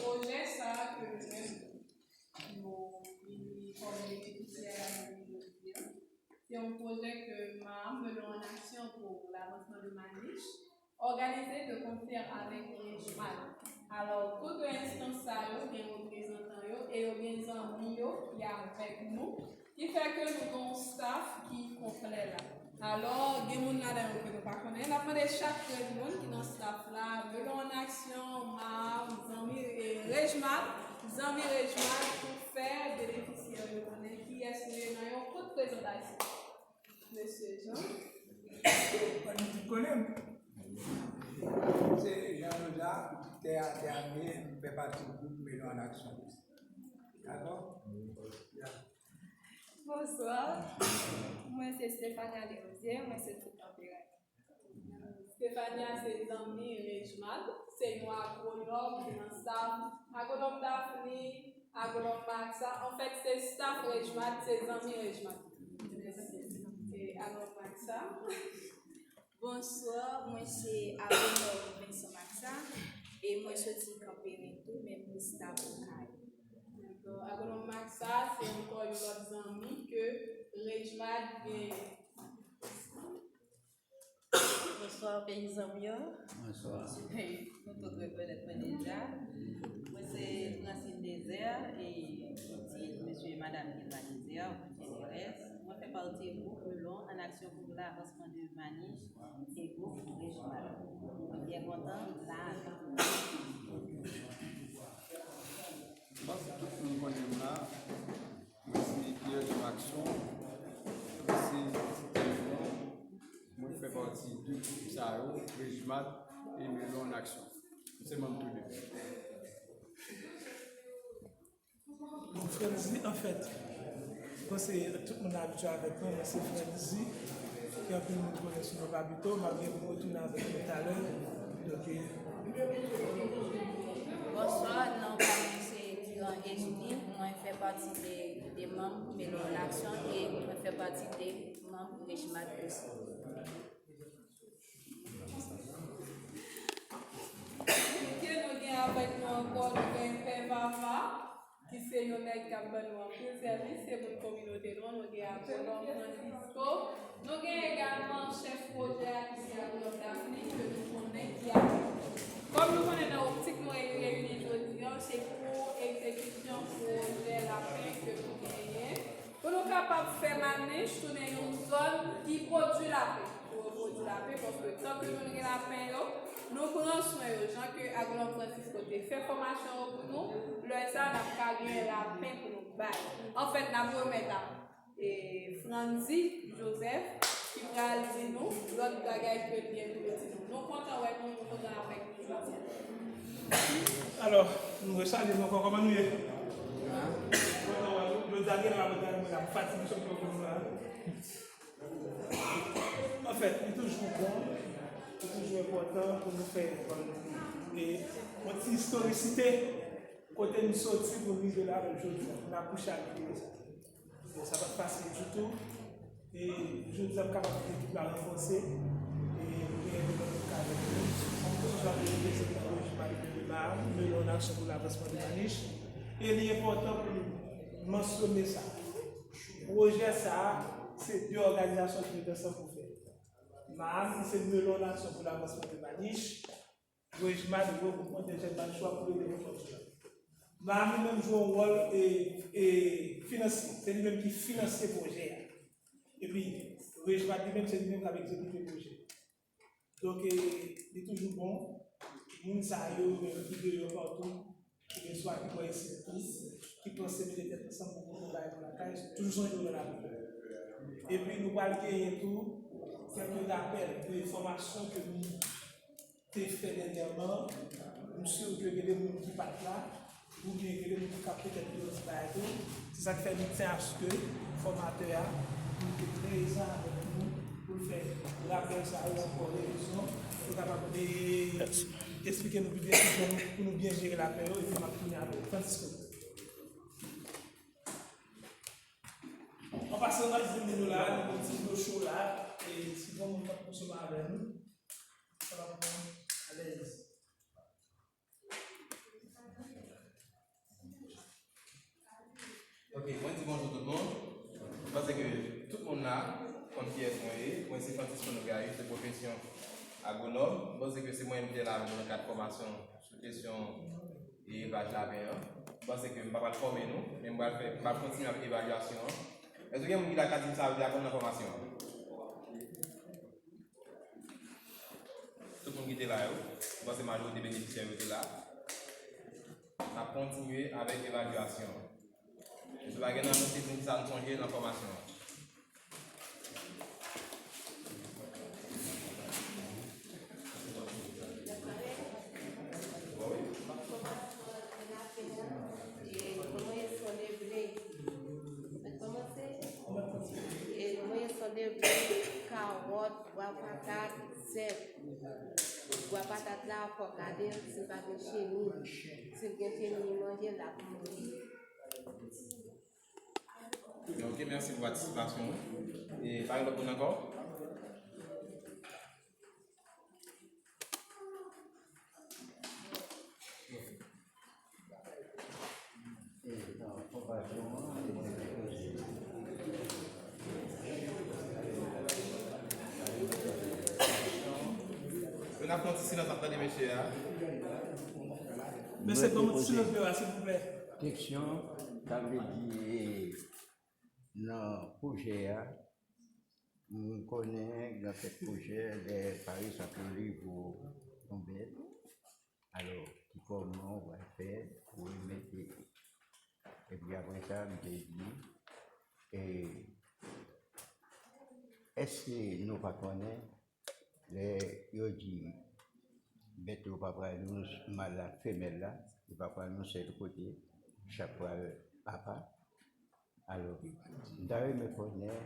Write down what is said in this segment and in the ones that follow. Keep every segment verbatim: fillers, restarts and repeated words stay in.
Pwojè sa a ke nou menm nou vini kòm benefisyè la jounen jodi a, se yon pwojè ke MAHAM, Melon an Aksyon pou Lavansman de Manich, òganize de konsè avèk Rejmad. Alò, tout de enstans sa yo gen reprezantan yo e yo gen zanmi yo ki avèk nou, ki fè ke nou gen yon staff ki konplè la. Alò, gen moun ladan yo ke nou pa konnen. N ap mande chak trèz moun ki nan staff la, Melon an Aksyon, MAHAM, zanmi, e, Rejmad, zanmi Rejmad, pou fè benefisyè yo konnen kiyès nou ye nan yon kout prezantasyon. Mesye Jean. Mwen, nou tout konnen m. Se Jean Joseph, tè a, tè a, m ye, m fè pati gwoup Melon an Aksyon. Dakò? Ya. Bonswa. Mwen se Stefania Desrosiers, mwen se Ti Kanperen. Stefania se zanmi Rejmad, se yon agwonòm ki nan staff, agwonòm Daphne, agwonòm Maxa. Anfèt, se staff Rejmad, se zanmi Rejmad. Mèsi. E agwonòm Maxa. Bonswa, mwen se agwonòm Vincent Maxa e mwen soti Kanperen tou, men m plis staff Okay. Dakò. Agwonòm Maxa se ankò yon lòt zanmi ke Rejmad genyen. Bonswa, peyizan m yo. Bonswa. Nou tout rekonèt mwen deja. Mwen se Francine Désert e pitit mesye e madanm Gilma Désert, Goutyè Dérès. Mwen fè pati gwoup Melon an Aksyon pou Lavansman de Manich e gwoup Rejmad. Mwen byen kontan la avèk nou. Bon, tout moun konnen m la. Mwen se Pierre Jean Maxon. Mwen se Ti Kanperen. Mwen fè pati de gwoup sa yo, Rejmad e Melon an Aksyon. M se manm tou de. Bon, Frantzy, anfèt, bon, se tout moun abitye avèk mwen, mwen se Frantzy, ke anpil moun konnen sou non Papito, m ap gen pou retounen avèk nou talè. Donk, e, Bonswa, non pa mwen se Durand Ezulie, mwen fè pati de, de manm Melon an Aksyon e mwen fè pati de manm Rejmad osi. Ok, nou gen avèk nou ankò, nou gen Pè Vava, ki se yon nèg k ap ban nou anpil sèvis, se moun kominote nou an, nou gen Agwonòm Francisco, nou gen egalman chèf pwojè a ki se Agwonòm Daphne, ke nou konnen ki avèk nou. Kòm nou konnen nan optik nou re-, reyini jodi an, se pou egzekisyon pwojè lapen ke nou genyen, pou nou kapab fè Manich tounen yon zòn ki pwodui lapen. Pou yo pwodui lapen, paske tan ke nou gen lapen yo, nou pran swen yo, jan ke Agwonòm Francisco te fè fòmasyon yo pou nou, lè sa a, n ap ka gen lapen pou nou bay. Anfèt, n ap remèt a, e, Frantzy Joseph, ki pral di nou lòt bagay ke l gen pou l di nou. Nou kontan wè nou, nou kontan avèk nou jodi a. Alò, nou resalye nou ankò, kòman nou ye? Kontan wè nou. Jodi a gen la, mwen fatigue, se yon pwoblèm la. Anfèt, li toujou bon, li toujou enpòtan pou nou fè, e, yon ti istorisite kote n soti pou n rive la jodi a. N akouche ak li. Bon, sa pa t fasil ditou. E jodi a, m kapab di ekip la ranfòse. E nou gen de lòt ka avèk nou. Keseswa de reprezantan rejim Melon an Aksyon pou Lavansman de Manich. E li enpòtan pou nou mansyone sa. Pwojè sa a, se de òganizasyon ki met ansanm pou fè. MAHAM, ki se Melon an Aksyon pou Lavansman de Manich, Rejmad, Regroupman dè Jèn Manichwa pou Relevé Fòtuna. MAHAM li menm jwe yon wòl, e, e, finansye. Se li menm ki finanse pwojè a. Epi, Rejmad li menm, se li menm k ap egzekite pwojè a. Donk, e, li toujou bon, moun sa yo, e, ki deyò patou, oubyen swa ki bò isit tou, ki panse mete tèt ansanm pou pote yon bagay pou lakay, toujou sonje yo nan lavi. Epi nou pral genyen tou kèk rapèl de fòmasyon ke nou te fè dènyèman. M si ke gen de moun ki pa t la, oubyen gen de moun ki ka petèt gen yon ti bagay tou. Se sa k fè nou tyen aske fòmatè a, li te prezan avèk nou pou l fè rapèl sa yo ankò, revizyon, pou kapab, e, esplike nou pi byen pou nou, pou nou byen jere lapen yo, epi m ap tounen avèk Francisco. An pasan, n ap di moun yo la, nou gen ti dlo cho la, e si gen moun k ap konsome avè nou, sa va pran alèz. Francis Monogary, de pwofesyon agwonòm. M panse ke se mwen menm ki te la avè nou nan kad fòmasyon sou kesyon elvaj lapen an. M panse ke m pa pral fòme nou, men m pral fè, m pral kontinye avèk evalyasyon an. Èske gen moun ki la ka di m sa yo te aprann nan fòmasyon an? Tout moun ki te la yo, m panse majorite benefisyè yo te la. N ap kontinye avèk evalyasyon an. Si pa gen nan nou ki di m sa nou sonje nan fòmasyon an. Kawòt, bwa patat, sèl. Bwa patat la, fò gade l, si l pa gen cheni. Si l gen cheni, li manje l, l ap mouri. Ok, mèsi pou patisipasyon ou. E pa gen lòt moun ankò? N ap fè yon ti silans, n ap tande mesye a. Mesye, ban mwen ti silans deyò a, silvouplè. Kesyon, sa vle di, nan pwojè a, m konnen nan tèt pwojè, lè, pa egzanp, yo livre w yon bèt, alò, ki kòman w pral fè pou remete? Epi apre sa, m te di, e, èske nou pa konnen lè yo di bèt yo pa pral yon mal la, femèl la, li pa pral yon sèl kote, chak pral apa? Alò, m ta renmen konnen,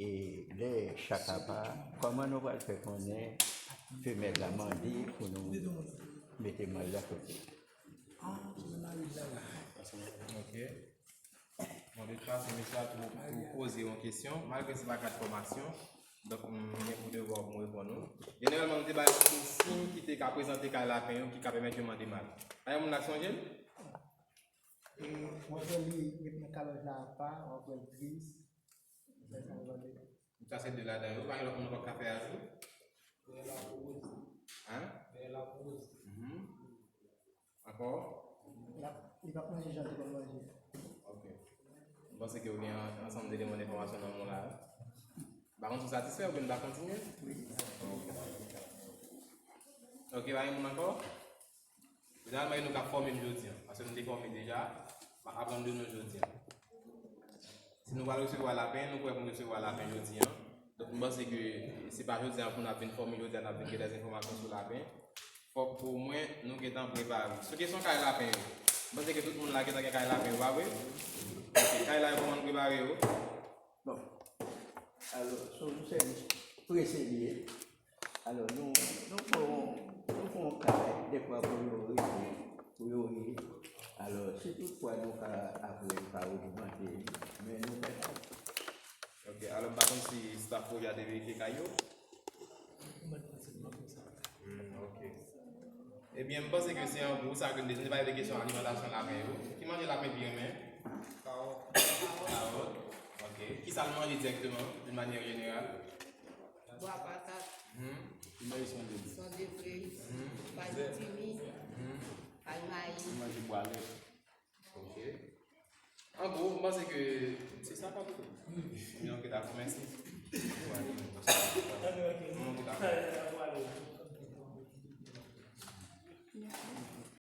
e lè chak apa, kòman nou pral fè konnen femèl la mande pou nou mete mal la kote? Ok. Bon, de tout fason, mesye a tou, tou poze yon kesyon, malgre se pa kad fòmasyon, donk, m gen pou devwa pou m reponn ou. Jeneralman, nou te bay yon siy ki te ka prezante kay lapen yo, ki ka pèmèt yo mande mal. Pa gen moun la k sonje l? E, w ap wè li ret nan kalòj la apa, w ap wè l gri. Sa se de ladan yo. Pa gen lòt moun ankò k ka fè a tou? Dèyè lapoz. Hein? Dèyè lapoz. Mhm. Ankò? L ap, li p ap manje jan li konn manje. Ok. M panse ke w gen an-, ansanm de eleman enfòmasyon nan men w la. M pa konn si w satisfè oubyen n ta kontinye? Wi. Ok. Ok, pa gen moun ankò? Jeneralman, e nou k ap fòme m jodi a, paske nou te fòme deja, m ap aprann de nou jodi a. Si nou pral resevwa lapen, nou prè pou n resevwa lapen jodi a. Donk, m panse ke se pa jodi a pou n ap vin fòme, jodi a n ap vin gen dèzenfòmasyon sou lapen. Fòk omwen nou gentan prepare. Sou kesyon kay lapen yo, m panse ke tout moun la gentan gen kay lapen yo, pa vre? Ok, kay la yo, kòman nou prepare yo? Bon, alò, se yon sèvis prese li ye. Alò, nou, nou fè yon, nou fè yon kay, defwa pou yo rete, pou yo ye. Alò, si toutfwa nou ka, apre, nou ka ogmante li, men nou fè sa. Ok, alò, m pa konn si staff pwojè a te verifye kay yo. Hmm, ok. Ebyen, m panse ke se an gwo sa ke n te di, n te pale de kesyon alimantasyon lapen yo. Ki manje lapen pi renmen? Kawòt. Kawòt. Ok. Kisa l manje dirèkteman, d'une manière générale? Bwa patat. Mhm. Li manje son de fri. Son de fri. Mhm. Pastimi. Mhm. Al mayi. Li manje bwa lèt. Ok. An gwo, m panse ke se sa, pa pito. Ebyen, ok, dakò, mèsi. Ok, dakò.